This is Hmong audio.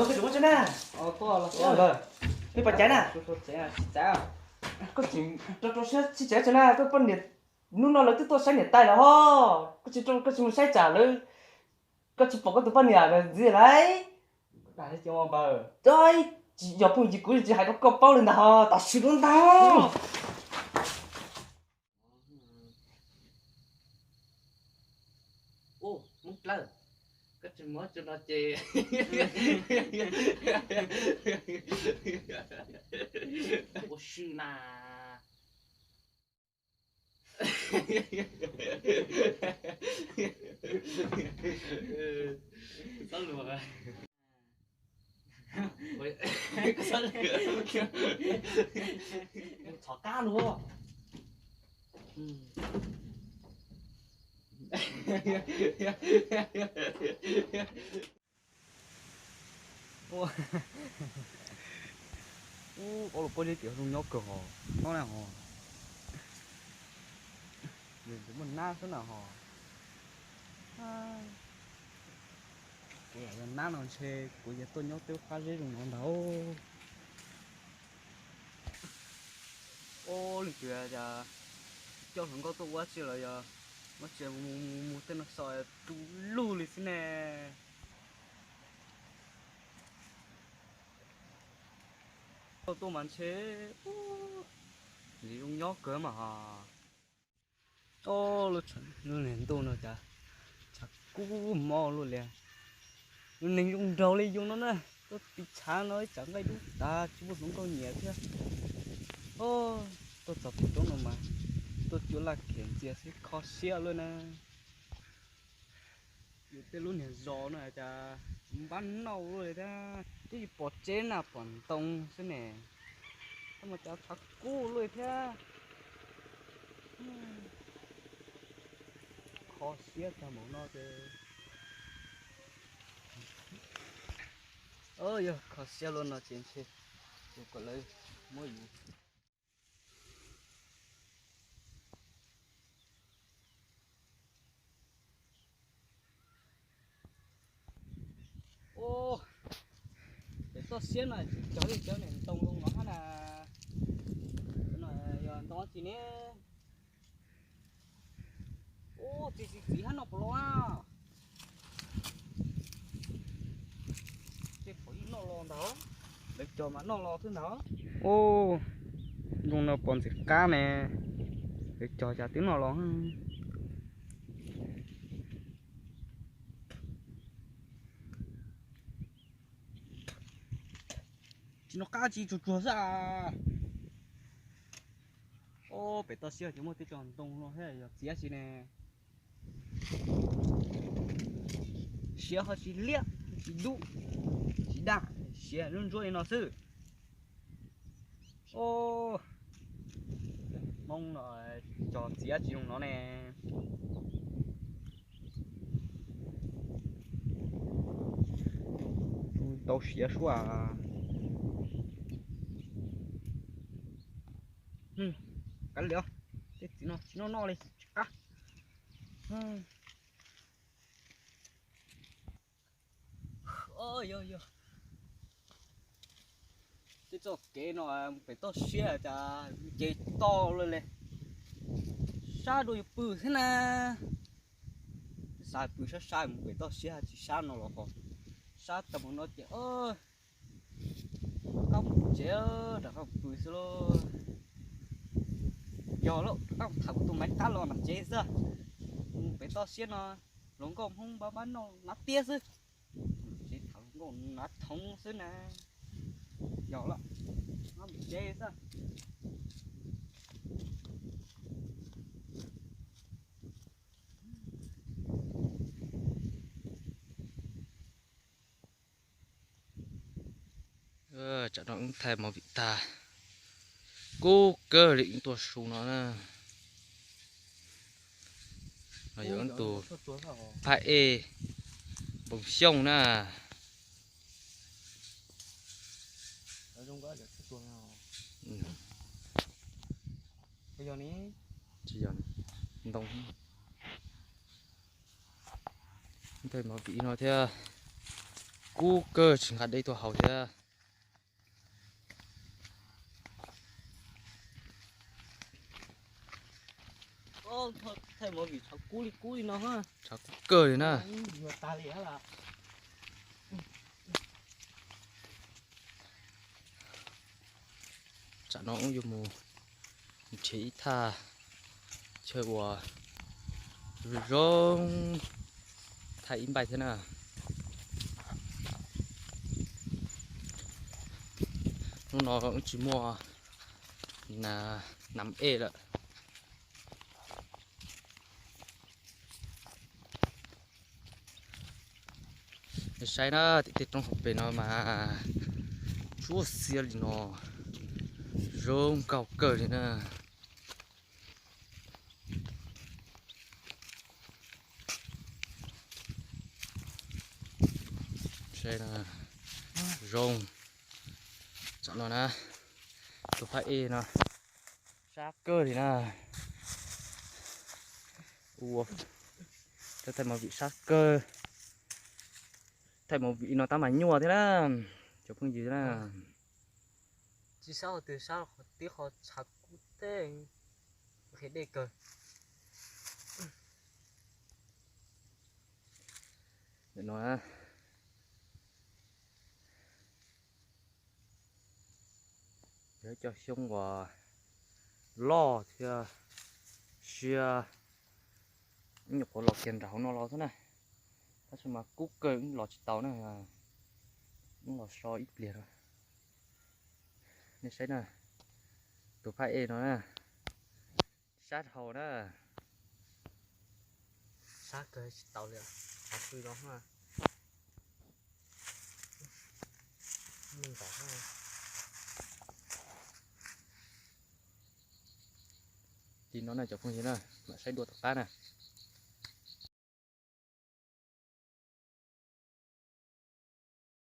Koj tsis muaj tsev na. Peb pais caiv na. Koj tsis rau rau siab tsis tsev tsev na, koj poj niam, hnub no lawv twb tuaj saib niam tais lawm ho. Koj tsis, koj tsis mus saib tsam lawv, koj tsis pom koj tus poj niam ntxiv lawm. Yog phooj ywg kuv tsis hais rau koj paub li ntag ho, tam sim no ntag. Ub, Hmoob Dlawb, koj tsis muab tso no ces ua si mas. Txhob luag. Txhob kab luag. Ub, ob lub pob zeb tias zoo nyob kawg hos, nyob na hos. Nws muaj nab xwb na hos. Kuv lam yog nab no ntshe kuv yuav tuaj nyob tej qab zeb zoo no ntag. Ub, leej twg cas coj hluas nkauj tuaj ua tsi los yog muab tsev mus mus tej no xo tu lug li xwb ne. Tuaj mas ntshe zoo nyob kawg mas. Ob, lub niag ntuj no cas tshav kub mob luaj li. Lub neej zoo nraug li yus no na, tuaj tiv tshav no ib tsam nqaij dub tas tsis muaj hluas nkauj nyiam thiab. Tuaj txog tim roob no mas tuaj cuab laj khiav ntxias xwb kho siab luaj na. Yus tej lub niag zos no cas npab noj luaj li thiab, twb tsis pom tsev na pom ntoo xwb ne. Tab mas cas tshav kub luaj li thiab. Kho siab tag npaum no ces, yog kho siab luaj no ces ntshe yus kom lawv muab yus. Ub, pem toj siab no tsis cog li cov niag ntoo zoo no hab na. Yog ntoo tsi ne? Ub, txiv txiv txiv hab no puas los na? Tej pom ib noj los ntag, lawv cog mas noj los xwb ntag. Ub, zoo no pom ntxim qab ne, lawv cog cas twb noj los. Tsis noj qab tsis tsuag tsuag xwb as. Ob, pem toj siab ces muaj tej cov ntoo no thiab yog txiav tsi ne. Siav ho tsis liab tsis dub tsis daj, siav ntsuab ntsuab li no xwb. Ob, Hmoob no cog txiav tsis zoo no ne. Tau siav suab. Kav liam, tej txiv no tsis noj noj li tsis qab. Yog yog, tej txoj kev no pem toj siab cas nce toj luaj li, sab dua yus pw xwb na. Xav pw sab sab mus pem toj siab tsis sab no los ho, sab tag mus no ces rov qab mus tsev, rov qab mus pw xwb lauj. Yog lauj, rov qab mus tham kuv tus maiv qab los nram tsev xwb. Mus pem toj siab no hluas nkauj Hmoob npab npab noj hnav tiab xwb. Tsev tham hluas nkauj hnav thoov xwb na. Yog lauj, rov qab mus tsev xwb. Tsam no wb thaij movie tag, kub kawg li wb tuaj su no na. No yog wb tus phab ej Npoo Xyooj na. Tsis yog ntoo. Thaij movie no thiab, kub kawg tsis nqa dej tuaj haus thiab. Tshav kub kawg li na. Tsam no wb yuav mus nrhiav ib thaj chaw uas zoo zoo, thaj ib npaij thiab na. Hnub no wb tsis muaj nas ej lawm. Nej saib na, tim tej roob hauv pes no mas tsuab xiab li no, zoo nkauj kawg li na. Saib na, zoo. Tsam no na, tus phab ej no sab kawg li na. Ua, thaij movie sab kawg. Thaij movie no tab mas nyuaj thiab na, cov phooj ywg na. Tsis sab qhov twg, sab qhov tib qho tshav kub teb, qhia dej kawg. Ntawm no yog cov xyoob uas loj thiab siab, nyuam qhuav los kiag nram hauv no los xwb na. Tab sis mas kub kawg, wb los tsis tau na, wb los so ib pliag no. Nej saib na, tus phab ej no na, sab dhau na. Sab kawg tsis tau li, qhov twg los na. Li no na cov phooj ywg na, mam saib dua tom qab na.